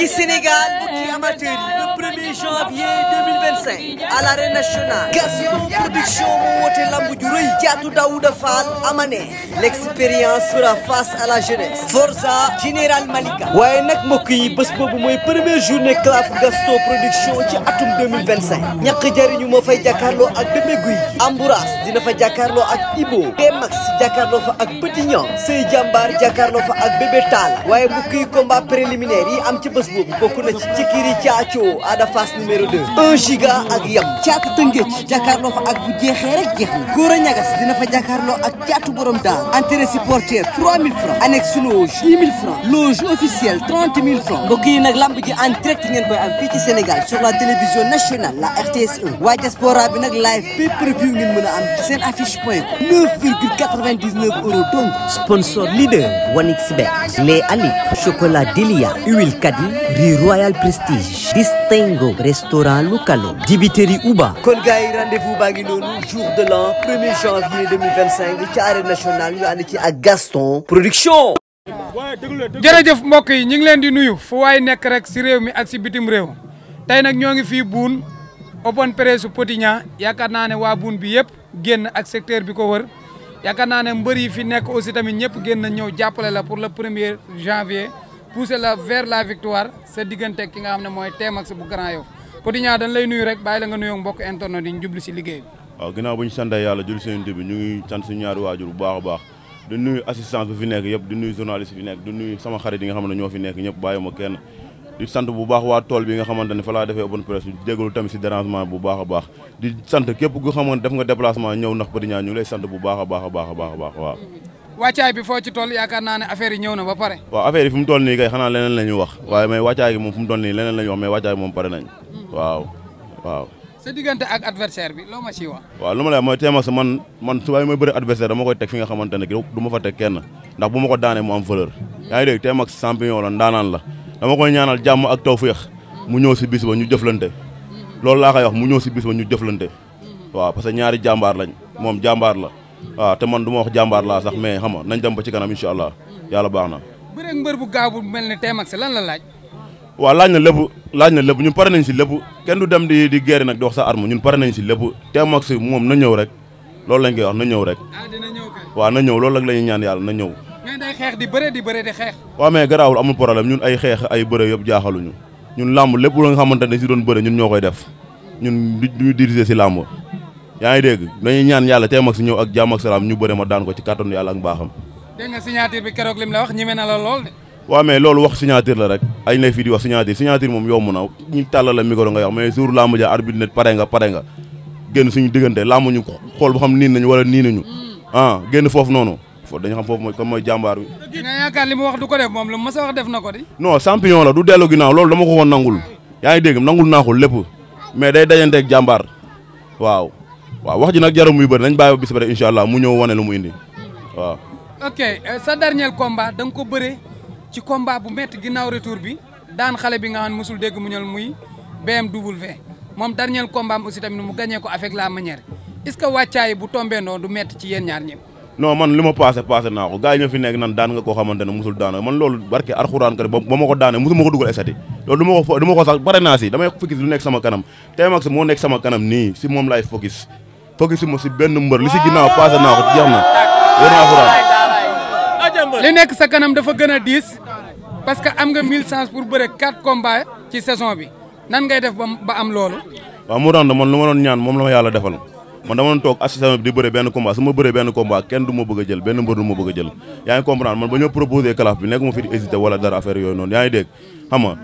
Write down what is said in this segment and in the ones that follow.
mbokki Sénégal mbokki amateur yi le 1er janvier 2025 à l'arène nationale Gaston Production moo woote lamb ju rëy Thiatou Daouda Fall Amané l'expérience fera face à la jeunesse Forza Général Malika waaye nag mbokk yi bés boobu mooy première journée CLAF Gaston Production ci atum 2025 ñàkk jariñu moo fay jàkkaarloo ak Deme Guy Ambouras dina fa jàkkaarloo ak Ibo T-Max jàkkaarloo fa ak Petit Niang Sey Jambar jàkkaarloo fa ak Bébé Tall waaye mbokk yi combat préliminaire yi am ci bés boobu bokk na ci Cikiri Thiacho Ada Fass numéro 2 1 giga ak Yam Caatu Tëngéej jàkkaarloo fa ak bu jeexee rek jeex na Gora Ñagas dina fa jàkkaarloo ak Caatu Borom Daal entrée supporter 3000 francs annexe loge 10 000 francs loge officielle 30 000 francs mbokk yi nag lamb ji en direct ngeen koy am fii ci Sénégal sur la télévision nationale la RTS 1 waa diaspora bi nag live pay-per-view ngeen mën a am ci seen affiche point 9,99 € donc sponsor leader 1xBet lait Alip chocolat Delia huile Kadi riz Royal Prestige Distingo restaurant Lucalo dibiteri Uba kon gars yi rendez-vous baa ngi noonu jour de l'an 1er janvier 2025 ci arène nationale ñu ànd ci ak Gaston Production. jërëjëf mbokk yi ñu ngi leen di nuyu fu waay nekk rek si réew mi ak si bitim réew tey nag ñoo ngi fii Boune open presse Petit Niang yaakaar naa ne waa Boune bi yëpp génn ak secteur bi ko wër yaakaar naa ne mbër yi fi nekk aussi tamit ñëpp génn ñëw jàppale la pour le 1er janvier pousser la vers la victoire sa diggante ki nga xam ne mooy T-Max bu Grand Yoff Petit Niang dañ lay nuyu rek bàyyi la nga nuyoo mbokk internet yi ñu jublu si liggéey bi. waaw ginnaaw bu ñu sant yàlla jul seen bi ñu ngi sant suñu ñaari waajur bu baax a baax di nuyu assistance bi fi nekk yëpp di nuyu journaliste fi nekk di nuyu sama xarit yi nga xam ne ñoo fi nekk ñëpp bàyyi ma kenn di sant bu baax waa tool bi nga xamante ne fa laa defee open presse di jégalu tamit si dérangement bu baax a baax di sant képp ku xamante def nga déplacement ñëw ndax Petit Niang ñu ngi lay sant bu baax a baax a baax a baax a baax waaw wàccaay bi foo ci toll yaakaar naa ne affaire yi ñëw na ba pare waaw affaire yi fi mu toll nii kay xanaa leneen la ñu wax waaye mais wàccaay gi moom fu mu toll nii leneen la ñu wax mais wàccaay moom pare nañ waaw sa diggante ak adversaire bi loo ma ciy wax waaw lu ma lay mooy T-Max man su may bëri adversaire dama koy teg fi nga xamante ne du ma fa teg kenn ndax bu ma ko daanee mu am valeur yaa ngi dégg T-Max champion la ndaanaan la dama koy ñaanal jàmm ak tawfeex mu ñëw si bis ba ñu jëflante loolu laa koy wax mu ñëw si bis ba ñu jëflante waaw parce que ñaari jàmbaar lañ moom jàmbaar la waaw te man du ma wax jàmbaar laa sax mais xam nga nañ dem ba ci kanam incha allah yàlla baax na. bëreeg mbër bu gaaw bu mel ne T-Max lan la laaj. waaw laaj na lépp ñun pare nañ si lépp kenn du dem di guerre nag di wax sa arme ñun pare nañ si lépp T-Max moom na ñëw rek loolu lañ koy wax na ñëw rek. dina ñëw kay. waaw na ñëw loolu rek la ñuy ñaan yàlla na ñëw. mais day xeex di bëre di xeex. waaw mais garaawul amul problème ñun ay xeex ay bëre yëpp jaaxaluñu ñun làmb lépp lu nga xamante ne si doon bëre ñun ñoo koy def ñun duñu diriger si làmb yaa ngi dégg dañuy ñaan yàlla T-Max ñëw ak jàmm ak salaam ñu bëre ma daan ko ci kàttanu yàlla ak mbaaxam. dégg nga signature bi keroog lim la wax ñeme na la lool de. waaw mais loolu wax signature la rek ay lay fii di wax signature moom yomb na ñu tàllal la micro nga wax mais jour làmb ja arbitre ne pare nga génn suñu diggante làmb ñu xool bu xam niin nañu wala nii nañu génn foofu noonu dañu xam foofu mooy jàmbaar bi. nga yaakaar li mu wax du ko def moom lu mas a wax def na ko di. non champion la du dellu ginnaaw loolu dama ko woon nangul yaa ngi dégg nangul naa ko lépp mais day dajanteeg jàmbaar waaw wax ji nag jarum muy bëri nañ bàyyi ba bis ba rek incha allah mu ñëw wane lu mu indi waaw. ok sa dernier combat da nga ko bëre ci combat bu métti ginnaaw retour bi daan xale bi nga xam ne mosul dégg mu ñëw muy BMW moom dernier combat am aussi tamit mu gagné ko avec la manière est-ce que wàccaay bu tombé noonu du métti ci yéen ñaar ñëpp. non man li ma passé naa ko gars yi ñoo fi nekk nan daan nga koo xamante ne musul daan man loolu barke arxuraan kër ba ma ko daane musuma ko dugal esati loolu du ma ko sax bare naa si damay focus lu nekk sama kanam T-Max moo nekk sama kanam nii si moom laay focus ma si benn mbër li si ginnaaw passé naa ko jeex na wér naa arxuraan li nekk sa kanam dafa gën a diis parce que am nga 1000 chance pour bëre 4 combats ci saison bi nan ngay def ba am loolu waaw mu rand man lu ma doon ñaan moom la ma yàlla defal man dama doon toog assistant bi di bëre benn combat su ma bëree benn combat kenn du ma bëgg a jël benn mbër du ma bëgg a jël yaa ngi comprendre man ba ñoo proposé calaf bi nekk ma fi di hésité wala dara affaire yooyu noonu yaa ngi dégg xam nga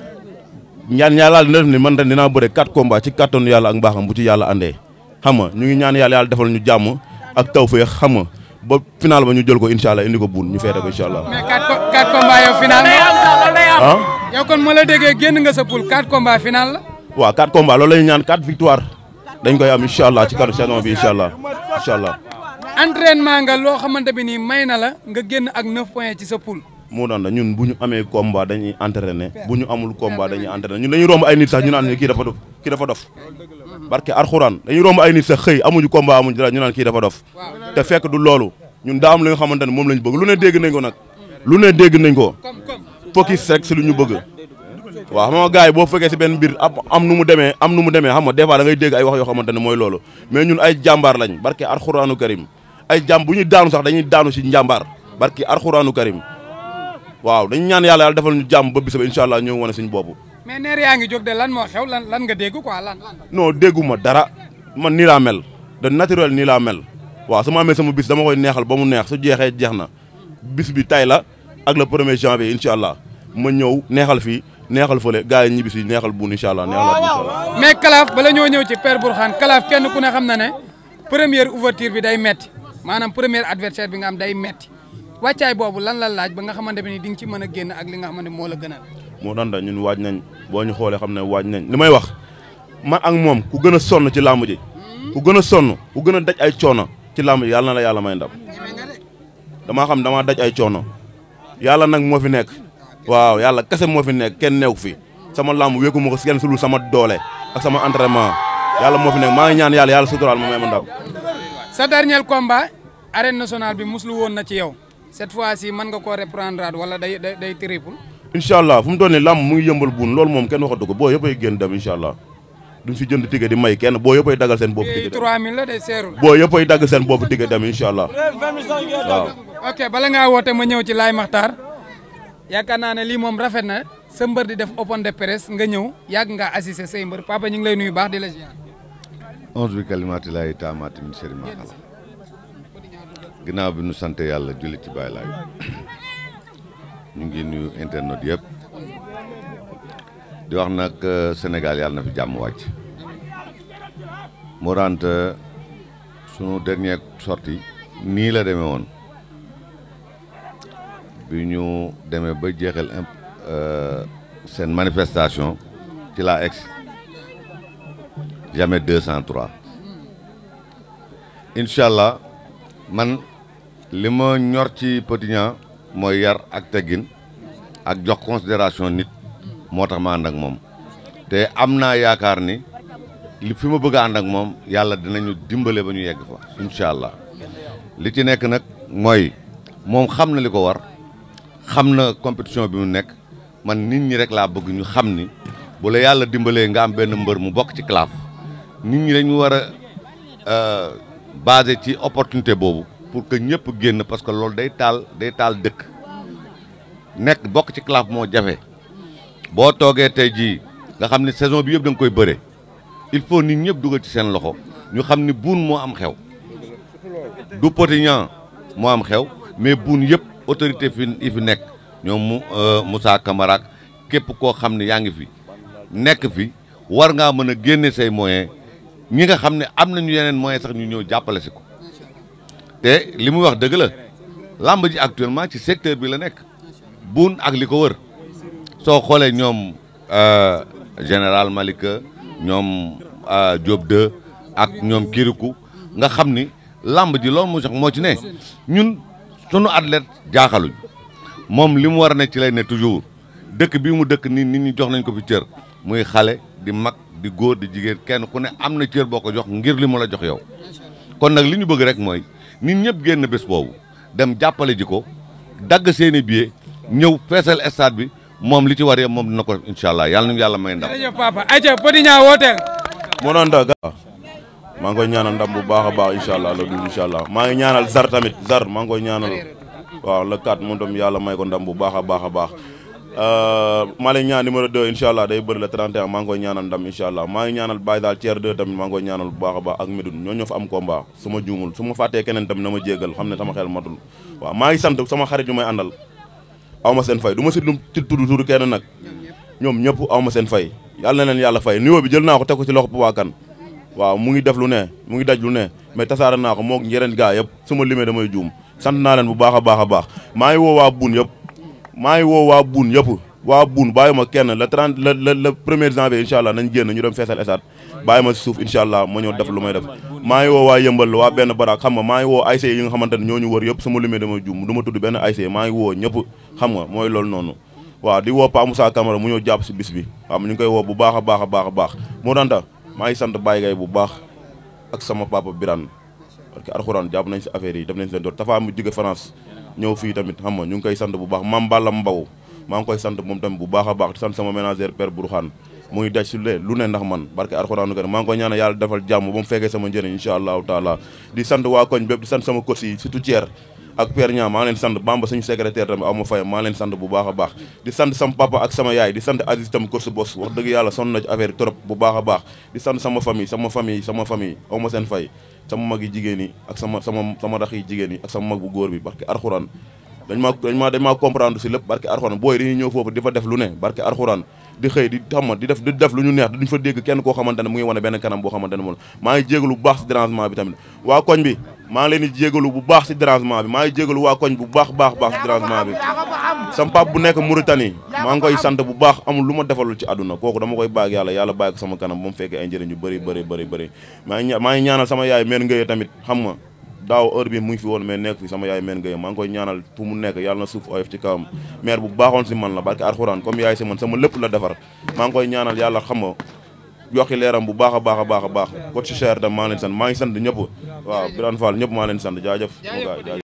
ñaan yàlla def ni man ren dinaa bëre 4 combats ci kattanu yàlla ak mbaaxam bu ci yàlla andee xam nga ñu ngi ñaan yàlla defal ñu jàmm ak tawfeex xam nga ba final ba ñu jël ko incha allah indi ko buun ñu feete ko incha allah. mais 4 combats yow final nga. yow kon ma la déggee génn nga sa poule 4 combats final la. waaw 4 combats loolu la ñu ñaan 4 victoire dañ koy am incha allah ci kàddu saison bi incha allah entraînement nga loo xamante bi nii may na la nga génn ak 9 points ci sa poule. moo daan da ñun bu ñu amee combat dañuy entraîné bu ñu amul combat dañuy entraîné ñun dañuy romb ay nit sax ñu naan kii dafa dof barke arxuraan dañuy romb ay nit sax xëy amuñu combat amuñu dara ñu naan kii dafa dof te fekk du loolu ñun daa am li nga xamante ne moom lañ bëgg lu ne dégg nañ ko nag lu ne dégg nañ ko focus rek si lu ñu bëgg waaw xam nga gars yi boo fekkee si benn mbir am nu mu demee xam nga des fois da ngay dégg ay wax yoo xamante ne mooy loolu mais ñun ay jàmbaar lañ barke alxuraanu karim ay jàmm bu ñu daanu sax dañuy daanu si njàmbaar barke alxuraanu karim waaw dañu ñaan yàlla defal ñu jàmm ba bis ba incha allah ñëw wane suñu bopp. mais neer yaa ngi jóg de lan moo xew lan nga dégg quoi lan. non dégguma dara man nii laa mel de naturel nii laa mel waaw su ma amee sama bis dama koy neexal ba mu neex su jeexee jeex na bis bi tay la ak le 1er janvier incha allah ma ñëw neexal fii neexal fële gars yi ñibbi si neexal buun incha allah neexal incha allah. mais Kalaaf bala ñoo ñëw ci Père Bourkhane Kalaaf kenn ku ne xam na ne première ouverture bi day metti maanaam premier adversaire bi nga am day metti wàccaay boobu lan la laaj ba nga xamante ne di nga ci mën a génn ak li nga xamante moo la gënal. moo daan da ñun waaj nañ boo ñu xoolee xam ne waaj nañ li may wax man ak moom ku gën a sonn ci làmb ji ku gën a sonn ku gën a daj ay coono ci làmb ji yàlla na la yàlla may ndam damaa xam damaa daj ay coono yàlla nag moo fi nekk waaw yàlla kese moo fi nekk kenn neew fi sama làmb wéeku ma ko kenn sulul sama doole ak sama entraînement yàlla moo fi nekk maa ngi ñaan yàlla suturaal ma may ma ndam. sa dernier combat arène nationale bi muslu woon na ci yow cette fois-ci mën nga koo reprendre wala day triple. incha allah fu mu toll nii làmb mu ngi yëmbal buun loolu moom kenn waxatu ko boo yëppay génn dem incha allah duñ fi jënd ticket di may kenn boo yëppay daggal seen bopp ticket 3000 la day seerul boo yëppay dagg seen bopp ticket dem incha allah waaw. ok bala ngaa woote ma ñëw ci Laye Makhtar yaakaar naa ne lii moom rafet na sa mbër di def open de presse nga ñëw yàgg ngaa assister say mbër papa ñu ngi lay nuyu baax di la ziar. onze bi kalimaati laay taamaati min sharri maa xalaq ginnaaw bi nu sant yàlla julli ci Baay Laay ñu ngi nuyu internet yëpp di wax nag Sénégal yàlla na fi jàmm wàcc moo rante sunu dernière sortie nii la demee woon bi ñu demee ba jeexal seen manifestation ci la ex jamais 203 incha allah man li ma ñor ci Petit Niang mooy yar ak teggin ak jox considération nit moo tax ma ànd ak moom te am naa yaakaar ni li fi ma bëgg a ànd ak moom yàlla dinañu dimbale ba ñu yegg fa incha allah li ci nekk nag mooy moom xam na li ko war xam na compétition bi mu nekk man nit ñi rek laa bëgg ñu xam ni bu la yàlla dimbalee nga am benn mbër mu bokk ci CLAF nit ñi dañu war a basé ci opportunité boobu pour que ñëpp génn parce que loolu day taal dëkk nekk bokk ci CLAF moo jafe boo toogee tey jii nga xam ne saison bi yëpp da nga koy bëre il faut nit ñëpp dugal ci seen loxo ñu xam ni buun moo am xew du Petit Niang moo am xew mais buun yëpp autorité yi fi nekk ñoom Moussa Camara képp koo xam ne yaa ngi fi nekk fi war ngaa mën a génne say moyens ñi nga xam ne am nañu yeneen moyens sax ñu ñëw jàppale si ko te li muy wax dëgg la làmb ji actuellement ci secteur bi la nekk buun ak li ko wër soo xoolee ñoom général Malika ñoom Diop 2 ak ñoom Kirikou nga xam ni làmb ji loolu moo ci ne ñun sunu athlète jaaxaluñ moom li mu war a ne ci lay ne toujours dëkk bii mu dëkk nii nit ñi jox nañ ko fi cër muy xale di mag di góor di jigéen kenn ku ne am na cër boo ko jox ngir li mu la jox yow kon nag li ñu bëgg rek mooy nit ñëpp génn bés boobu dem jàppale ji ko dagg seeni billet ñëw feesal stade bi moom li ci war yëpp moom dina ko def incha allah yàlla nañu yàlla may ndam. jërëjëf papa ayca Petit Niang wooteel. moo doon da maa ngi koy ñaanal ndam bu baax a baax incha allah loolu incha allah maa ngi ñaanal Zar tamit Zar maa ngi koy ñaanal waaw le 4 moom tam yàlla may ko ndam bu baax a baax a baax Malick Niang numéro 2 incha allah day bëri le 31 maa ngi koy ñaanal ndam incha allah maa ngi ñaanal Baye Daal Thier 2 tamit maa ngi koy ñaanal bu baax a baax ak Médoune ñoo ñoo fa am combat su ma juumul su ma fàttee keneen tamit na ma jéggal xam ne sama xel matul waaw maa ngi sant sama xarit yu may àndal aw ma seen fay du ma si ci tudd kenn nag ñoom ñëpp aw ma seen fay yàlla na leen yàlla fay niveau bi jël naa ko teg ko ci loxo Papa Kane waaw mu ngi def lu ne mu ngi daj lu ne mais tasaare naa ko moog yeneen gaa yëpp su ma limee damay juum sant naa leen bu baax a baax a baax maa ngi woo waa buun yëpp maa ngi woo waa buun yëpp waa buun bàyyi ma kenn le 30 le 1er janvier incha allah nañ génn ñu dem feesal esaat bàyyi ma si suuf incha allah ma ñëw def lu may def maa ngi woo waa yëmbal waa benn baraak xam nga maa ngi woo ASC yi nga xamante ne ñoo ñu wër yëpp su ma limee damay juum du ma tudd benn ASC maa ngi woo ñëpp xam nga mooy loolu noonu waaw di woo Pa Moussa Camara mu ñëw jàpp si bis bi waaw ñu ngi koy woo bu baax a baax a baax a baax moo danta maa ngi sant Baye Gaye bu baax ak sama papa Birane parce que alxuraan jàpp nañ si affaire yi def nañ seen door Tafa mu jóge France ñëw fii tamit xam nga ñu ngi koy sant bu baax Mame Balla Mbaw maa ngi koy sant moom tamit bu baax a baax di sant sama ménagère père Bourkhane muy daj su lu ne ndax man barke Alxuraanu Karim maa ngi koy ñaanal yàlla defal jàmm ba mu fekkee sama njëriñ incha allahu taala di sant waa koñ bépp di sant sama coach yi surtout Thier ak Père Niang maa ngi leen sant Bamba suñu secrétaire tamit aw ma fayam maa ngi leen sant bu baax a baax di sant sama papa ak sama yaay di sant Aziz tam coach boss wax dëgg yàlla sonn na ci affaire trop bu baax a baax di sant sama famille aw ma seen fay sama mag yi jigéen yi ak sama rax yi jigéen yi ak sama mag bu góor bi barke Alxuraan dañ maa comprendre si lépp barke Alxuraan booy dañuy ñëw foofu di fa def lu ne barke Alxuraan di xëy di xam di def lu ñu neex duñ fa dégg kenn koo xamante ne mu ngi wane benn kanam boo xamante ne moom maa ngi jégalu bu baax si dérangement bi tamit waa koñ bi maa ngi leen di jégalu bu baax si dérangement bi maa ngi jégalu waa koñ bu baax si dérangement bi sama pap bu nekk Mauritanie maa ngi koy sant bu baax amul lu ma defalul ci àdduna kooku dama koy bàyyi yàlla bàyyi ko sama kanam ba mu fekkee ay njëriñ yu bëri maa ngi ñaanal sama yaay meen ngëye tamit xam nga daaw heure bi mu ngi fi woon mais nekk fi sama yaay meen ngëye maa ngi koy ñaanal fu mu nekk yàlla na suuf oyof ci kawam maire bu baaxoon si man la barke Alxuraan comme yaay si man sama lépp la defar maa ngi koy ñaanal yàlla xam nga yokki leeram bu baax a baax ko ci cher tam maa leen sant maa ngi sant ñëpp waaw Birane Fall ñëpp maa leen sant jaajëf